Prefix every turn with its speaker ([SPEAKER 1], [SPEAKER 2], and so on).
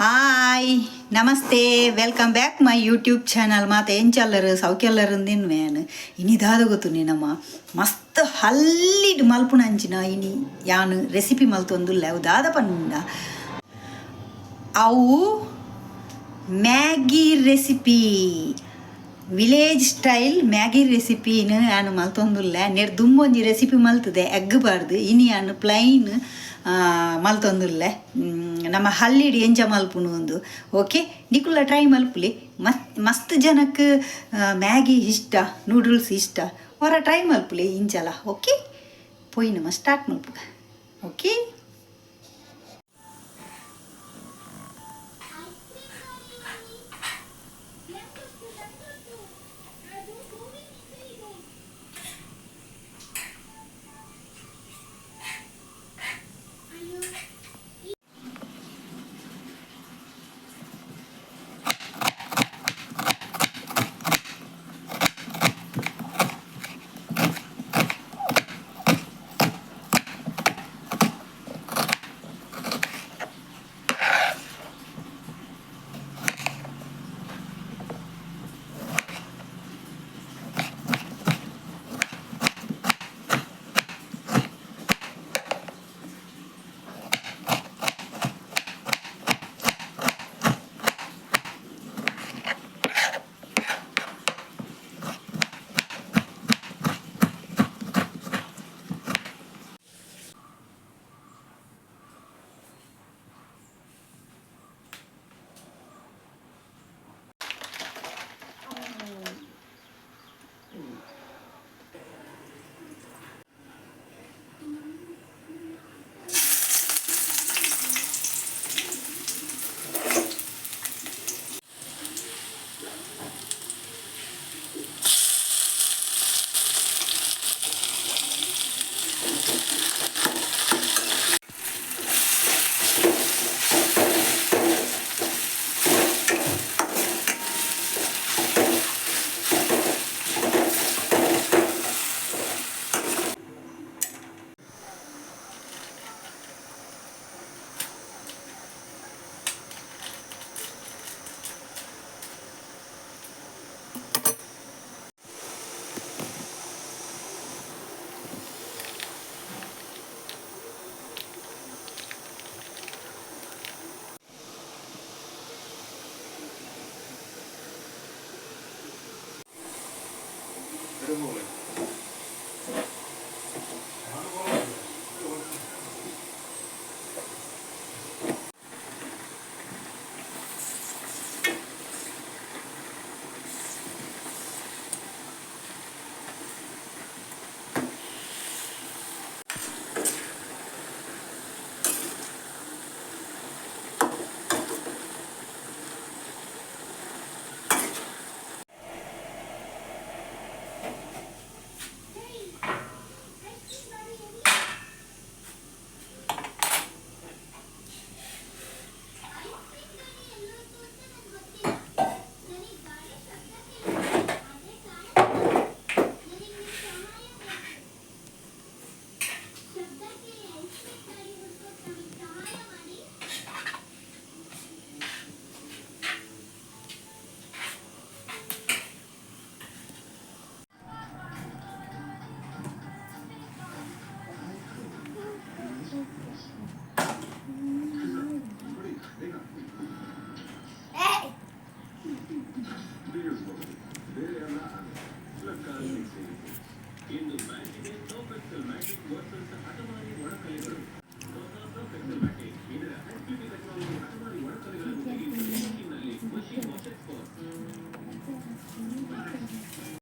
[SPEAKER 1] Hi namaste, welcome back my YouTube channel. ಮಾತ ಎಂಚಲ್ಲರು ಸೌಕ್ಯಲ್ಲರು ತಿನ್ವೇನು ಇನಿ ದಾದ ಗೊತ್ತು ನಮ್ಮ ಮಸ್ತ್ ಹಲ್ಲಿಡ್ ಮಲ್ಪುನ ಅಂಚಿನ ಇನಿ ಯಾನು ರೆಸಿಪಿ ಮಲ್ತೊಂದುಲ್ಲ. ಅವು ದಾದ ಪಂಡ ಅವು Maggi recipe, village style Maggi ರೆಸಿಪಿನ ಯಾನು ಮಲ್ತೊಂದುಲ್ಲ. ನೆರ್ ದುಂಬೊಂಜಿ ರೆಸಿಪಿ ಮಲ್ತದೆ ಎಗ್ ಬಾರ್ದು. ಇನಿ ಯಾನು ಪ್ಲೈನ್ ಮಲ್ತೊಂದುಲ್ಲೆ, ನಮ್ಮ ಹಲ್ಲಿಡ್ ಎಂಚ ಮಲ್ಪುನು ಒಂದು. ಓಕೆ, ನಿಕುಲ್ಲ ಟ್ರೈ ಮಲ್ಪುಲಿ. ಮಸ್ತ್ ಮಸ್ತ್ ಜನಕ್ಕೆ ಮ್ಯಾಗಿ ಇಷ್ಟ, ನೂಡಲ್ಸ್ ಇಷ್ಟ, ಹೊರ ಟ್ರೈ ಮಲ್ಪುಲಿ ಇಂಚಲ. ಓಕೆ, ಪೋಯಿ ನಮ್ಮ ಸ್ಟಾರ್ಟ್ ಮಲ್ಪುಗ. ಓಕೆ.